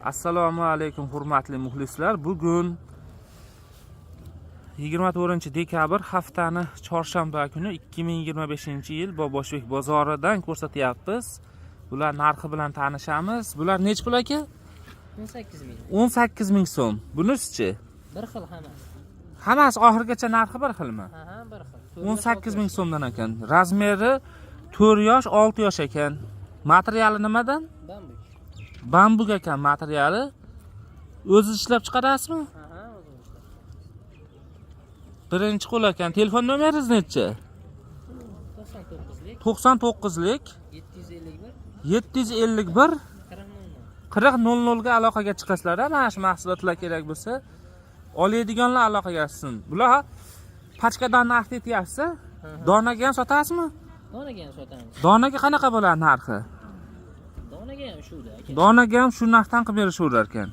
Assalomu alaykum, hurmatli muxlislar. Bugun 24 dekabr, haftani chorshanba kuni, 2025-yil Boboshbek bozoridan ko'rsatyapmiz. Bular narxi bilan tanishamiz. Bular nechi pul, aka? 18 ming. 18 ming so'm. Bunisichi? Bir xil hammasi. Hammasi oxirigacha narxi bir xilmi? Ha, bir xil. 18 ming so'mdan ekan. Размер i 4 yosh, 6 yosh ekan. Materiali nimadan? Bambuk. Bambuk ekan materiali. O'ziz ishlab chiqarasizmi? Ha, o'zim ishlab. Birinchi qo'l ekan. Telefon nomeringiz nechi? 99lik. 99lik. 751. 751. 40 00. 40 00 ga aloqaga chiqasizlar. Mana shu mahsulotlar kerak bo'lsa, oladiganlar aloqaga chiqsin. Bular пачка dan narx aytyapsiz? Donaga ham sotasizmi? Donaga ham sotamiz. Donaga qanaqa bo'ladi narxi? Donaga ham shuda, aka. Donaga ham shu narxdan qilib berishaverar ekan.